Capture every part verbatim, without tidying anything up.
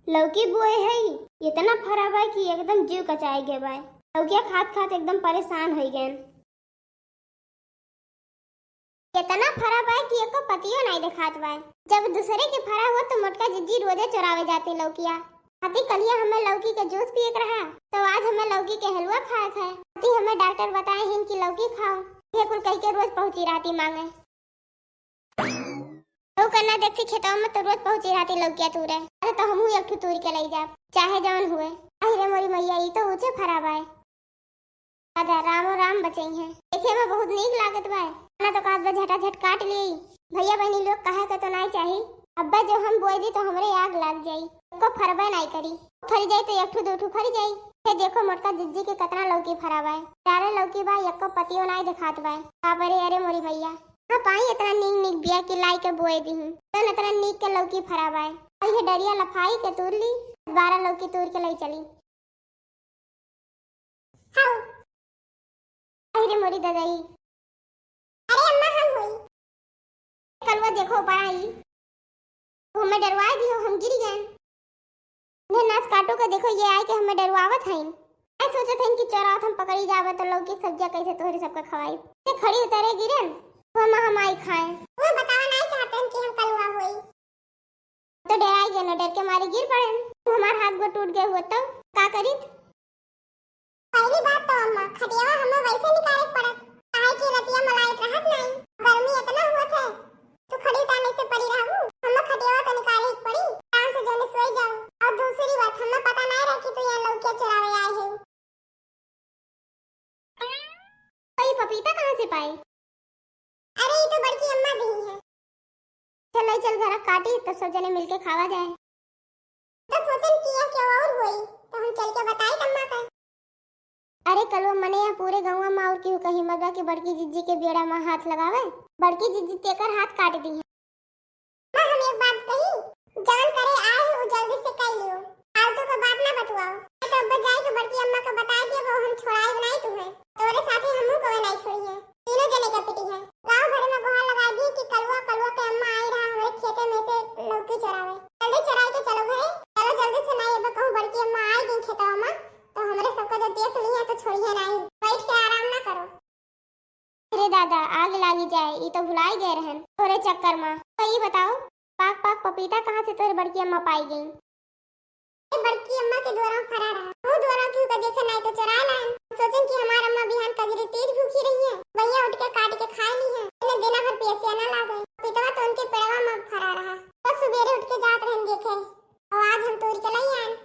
लौकी बोए हई, इतना फरा बाय कि एकदम जीव कचाई गए बाय। लौकिया खात खात एकदम परेशान होई गएन। इतना फरा बाय कि एको पतियो नाई देखात बाय। जब दूसरे के फरा हुआ तो मोटका जिज्जी रोजे चोरावे जाते लौकिया। अति कलिया हमें लौकी के जूस पिए के रहा, तो आज हमें लौकी के हलवा खाए खाए। अति हमें डॉक्टर बताए हिन कि लौकी खाओ, ये कुल कह के रोज पहुँची रहती मांगे। तो कन्ना देखती खेतवा में तो रोज पहुँची रहती लौकिया तूरे। अरे तो हमहू एक ठो तूर के लई जाब, चाहे जवन हुए। अहि रे मोरी मैया, ई तो ऊंचे फरा बाय। दादा रामो राम बचई हैं। देखे में बहुत नीक लागत बाय। ना तो कहत बा झटाझट काट ली। भैया बहनी लोग कहे के तो नाई चाही। अब्बा जो हम बोए दी तो हमरे आग लाग जाई। एको फरबे नाई करी। फरी जाई तो एक ठो दो ठो फरी जाई। हे देखो मोटका जिज्जी के कतना लौकी फरा बाय। डारे लौकी बा, एको पतियो नाई देखात बाय। बाप रे, अरे मोरी मैया। हाँ पाई इतना नीक नीक बिया की लाई के बोए दी। तन इतना नीक के लौकी फरा बाय। आई हे डरिया लफाई के तूर ली। बारह लौकी तूर के लई चली। हाउ। अहि रे मोरी ददाई। अरे अम्मा, हम होई। कलुआ देखो पाई। तू हमें डरवाए दियो, हम गिर गए। इन्हें नाच काटो के देखो, ये आए के हमें डरवावत हईन। मैं सोचत हईन कि चोरावत हम पकड़ी जावे तो लौकी सब्जिया कैसे तोहरे सबका खवाई। ते खड़ी उतारे गिरन, तू हम, हम आई खाए। वो बतावा नाई चाहतन कि हम कलुआ होई। तो डराई गए ना, डर के मारे गिर पड़े। तू हमार हाथ गोड़ टूट गए हुआ तो का करीत? पहली बात तो अम्मा, खटियावा हमें वैसे निकाले के पड़त, काहे कि रतिया में लाइट रहत नहीं, गर्मी इतना हुआ है, तू खड़ी ताने से पड़ी रहू, हमें खटियावा तो निकाले के पड़ी, आराम से जोने सोई जाओ। और दूसरी बात, हमें पता नहीं रहा कि तू यहाँ लौकिया चुरावे आए है। तो ये पपीता कहाँ से पाए? अरे, ये तो बड़की अम्मा दी है। चल, ले चल, घर काटी, तो सब जने मिलके खावा जाए। तो सोचन किया क्या और होई, तो हम चल के बताई अम्मा का। अरे कलुआ, मने यहाँ पूरे गाँव में और केहू कहीं मत बा कि बड़की जिज्जी के बेड़ा में हाथ लगावे। बड़की जिज्जी तेकर हाथ काट दी है। माँ, हम एक बात कही, जवन करे आए हो, जल्दी से कर लियो, फालतू का बात ना बतुआओ। नहीं तो अब जाए तो बड़की अम्मा का बताए दियो, वो हम छोड़ाई नहीं तुम्हें, तोरे साथे हमहू को नहीं छोड़ी है, तीनों जने का पिटी है। गाँव भर में गुहार लगा दी कि कलुआ, कलुआ के अम्मा आई रहा हमारे खेते में से लौकी चरावे। जल्दी चराई के चलो घरे, चलो जल्दी से, नहीं अब कहूँ बड़की अम्मा आई गई खेतवा में तो हमारे सबका जो देख ली है तो छोड़ी है नहीं, बैठ के आराम ना करो। अरे दादा, आग लागी जाए, ई तो भुलाई गए रहन तोरे चक्कर में। तो ई बताओ, पाक पाक पपीता कहाँ से तोरे बड़की अम्मा पाई गई? ए, बड़की अम्मा के दुआरा में फरा रहा। वो दुआरा क्यों का देखे नहीं तो चुरा लाए। सोचन कि हमार अम्मा बिहान कजरी तीज भूखी रही है, वहिया उठ के काट के खाए ली है, इन्हें देना भर पियसिया ना लागे। पपीतवा तो उनके पेड़वा में फरा रहा, बस सुबेरे उठ के जात रहन देखे, और आज हम तोड़ के लाई आन।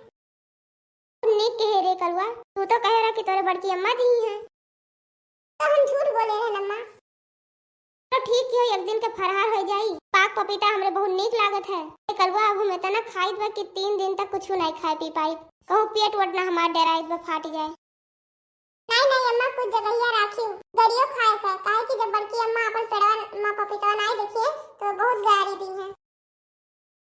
तू नीक कहे रे कलुआ, तू तो कहे रहा कि तोरे बड़की अम्मा दी है। तो हम झूठ बोले रहन अम्मा। तो ठीक हो, एक दिन के फरहार हो जाई। पाक पपीता हमरे बहुत नीक लागत है। ए कलुआ, अब हम इतना खाइत बा कि तीन दिन तक कुछ नहीं खाए पी पाई। कहूँ पेट वट ना हमार डेराइत बा फाट जाए। नहीं नहीं अम्मा, कुछ जगहिया राखी, गड़ियो खाए का, काहे कि जब बड़की अम्मा अपन पेड़वा में पपीतवा नहीं देखिए तो बहुत गारी दी है।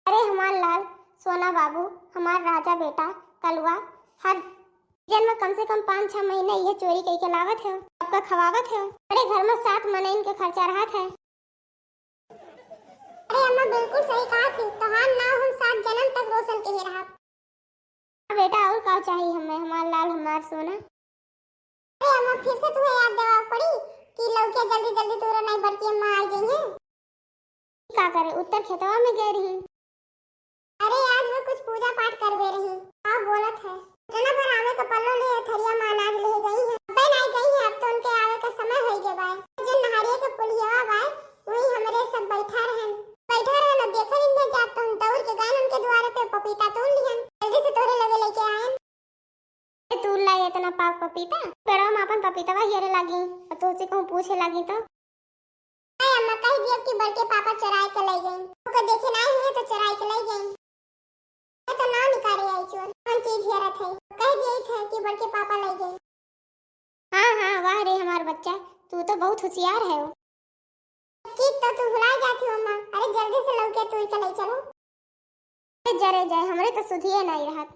अरे हमार लाल, सोना बाबू, हमार राजा बेटा, कलुआ, हर जन्म कम से कम पाँच छह महीने ये चोरी कई के लावत है, सबका खवावत है। अरे घर में सात मनइन के खर्चा रहत है। अरे अम्मा बिल्कुल सही कहा थी, तोहार नाम हम सात जन्म तक रोशन के ही रहा। हाँ बेटा, और का चाहिए हमें, हमार लाल, हमार सोना? अरे अम्मा, फिर से तुम्हें याद देवा पड़ी कि लौकिया जल्दी जल्दी तोरा नहीं बड़की अम्मा आ गई है। का करे, उत्तर खेतवा में गए रही। अरे आज वो कुछ पूजा पाठ करवे रही। का बोलत है, इतना भर आवे का पल्लो ले थरिया में अनाज ले गई है। अबे नहीं गई है, अब तो उनके आवे का समय हो गए बाय। जिन नहरिया के पुलिया बाय, वही हमरे सब बैठा रहन, बैठा रहन। अब देखन इनमें जात तो हम दौड़ के गए उनके द्वारे पे, पपीता तोड़ लिहन, जल्दी से तोरे लगे लेके आए। ए, तू लाई इतना पाक पपीता, पेड़वा में अपन पपीतवा हेरे लागी, और तुझसे कहूँ पूछे लागी तो? अरे अम्मा, कह दियो कि बड़के पापा चुराए के ले गई, ओके देखे ना हुए तो चुराए के ले गई। ये तो ना निकाले आई चोर, कौन चीज हेरत है, कह दिए थे कि बड़के पापा ले गई। हाँ हाँ, वाह रे हमार बच्चा, तू तो बहुत होशियार है। चीज तो तू भुला जाती हो अम्मा, अरे जल्दी से लौके तू ही चले चलो। अरे जरे जाए, हमरे तो सुधिए नहीं रहत।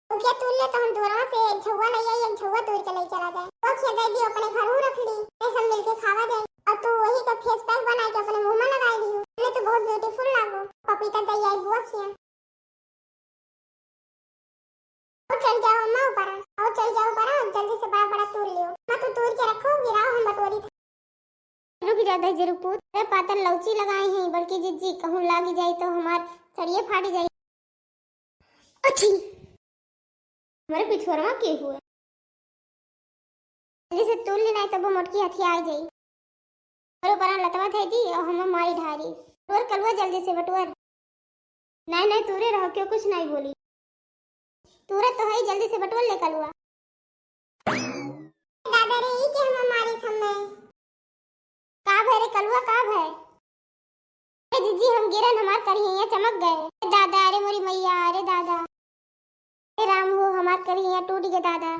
लौकिया तूर ले तो हम दुआरवा से एक झउआ ले आई, एक झउआ तोड़ के ले चला जाए। वो खिया दे दी, अपने घर हूँ रख ली, ये सब मिलके खावा जाए। और तू वही का फेस पैक बना के अपने मुंह में लगा ली, मैं तो बहुत ब्यूटीफुल लागो। पपीता दे आई बुआ खिया। और चल जाओ अम्मा ऊपर, और चल जाओ ऊपर, जल्दी से बड़ा बड़ा तूर लियो। अम्मा तू तूर के रखो, गिराओ हम बटोरी थे। रुक जा दहिजरू पूत, अरे पातर लौची लगाई हैं बड़की जिज्जी, कहूँ लागी जाई तो हमार सरिये फाटी जाई। अच्छी, हमारे पिछुअरवा के हुए। जल्दी से तूर ले, नाई तब मोटकी हथिया आ जाई। और ऊपर लतवा धई दी और हम मारी ढारी। बटोर कलुआ जल्दी से बटोर। नाई, नाई, तूरे रहो, क्यों कुछ नाई बोली। तूरे तो है, जल्दी से बटोर ले कलुआ। दादा रे, ई के हम मारी समय। का भय रे कलुआ, का भय? अरे जिज्जी, हम गिरन, हमार करिहैया चमक गए। अरे दादा, अरे मोरी मैया, अरे दादा। अरे राम हो, हमार करिहैया टूट गए दादा।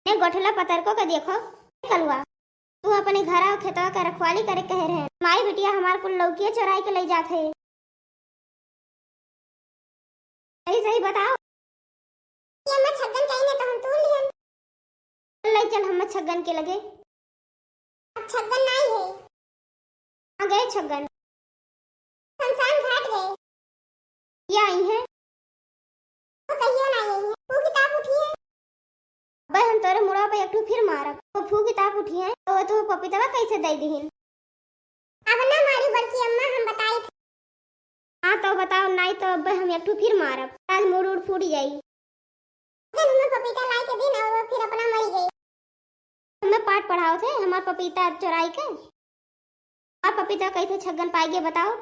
ने गोठला पतरको का देखो, ए कलुआ, तू अपने घरा और खेतवा का रखवाली करे कहे रहे। माई बिटिया हमार कुल लौकिया चोराई के ले जात है। सही सही बताओ। ये अम्मा छग्गन कहीं ने तो हम तूर लिहन। चल ले चल, हम छग्गन के लगे। अब छग्गन नाई है। कहाँ गए छग्गन? शमशान घाट गए। ये आई है। वो कहियो नाई आई है। तू किताब उठी है। अबे हम तोरे मुड़ा पे एक ठो फिर मारब। तो फूकी ताप उठी है, तो तू पपीतवा कैसे दे दिहिन? अब ना मारी बड़की अम्मा, हम बताई थे। हाँ तो बताओ, नाई तो अब हम एक ठो फिर मारब, आज मुड़ उड़ फूट जाई। दिन हमें पपीता लाई के दिन और वो फिर अपना मरी गई। हमें पाठ पढ़ाओ थे, हमार पपीता चुराई के। आप पपीता कैसे छग्गन पाई गए बताओ?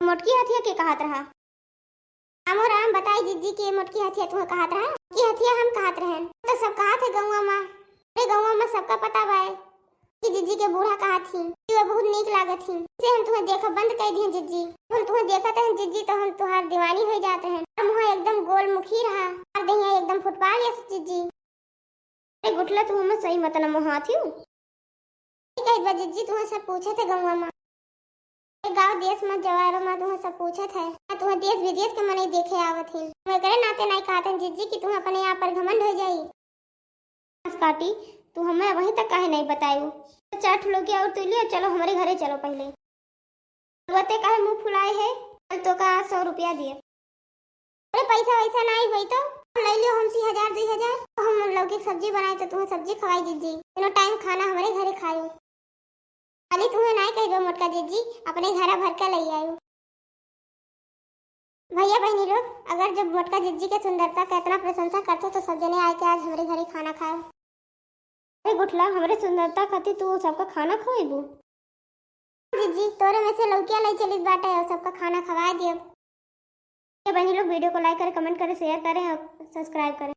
मोटकी हथिया के कहत रहा? रामो राम बताई जिज्जी के मोटकी हथिया तुहे कहत रहा? मोटकी हथिया हम कहत रहन। तो सब कहत है गौवा मा। अरे गौवा मा सबका पता बाय कि जिज्जी के बूढ़ा कहत ही कि वे बहुत नीक लागत ही। से हम तुहे देखब बंद कर दिए जिज्जी। हम तुहे देखत हन जिज्जी तो हम तुहार दीवानी हो जात हन। हम हुआ एकदम गोल मुखी रहा और दहिया एकदम फुटबॉल यस जिज्जी। अरे गुठला, तू हमें सही मत न मोहात हियो। ठीक है बा जिज्जी, तुहे सब पूछत है गौवा मा। ए गाँव देश मा जवारो मा तुहे सब पूछत है। आ तुहे देश विदेश के मनई देखे आवत ही। हम एकरे नाते नाई कहत हन जिज्जी कि तुहे अपने आप पर घमंड हो जाई। बस काटी, तू हमें वहीं तक काहे नाई बतायू? तो चार ठो लौकी और तू लियो, चलो हमरे घरे चलो पहले। बते काहे मुँह फुलाए है? चल तो का सौ रुपया दिए। अरे पैसा वैसा नाई होई तो ले लियो हमसे हजार दुई हजार, तो हम लौकी के सब्जी बनाए तो तुहे सब्जी खवाई जिज्जी। तीनों टाइम खाना हमरे घरे खायो। खाली तुहे नाई कहबे मोटका जिज्जी, अपने घरा भर के ले आयो। भैया बहनी लोग, अगर जब मोटका जिज्जी के सुंदरता के इतना प्रशंसा करते तो सब जने आए के आज हमरे घरे खाना खाए। अरे गुठला, हमरे सुंदरता खातिर तू सबका खाना खवाइबू? जिज्जी, तोरे में से लौकिया ले चलित बाटे और सबका खाना खवाए दियब। ये बहनी लोग, वीडियो को like करें, कमेंट करें, शेयर करें और सब्सक्राइब करें।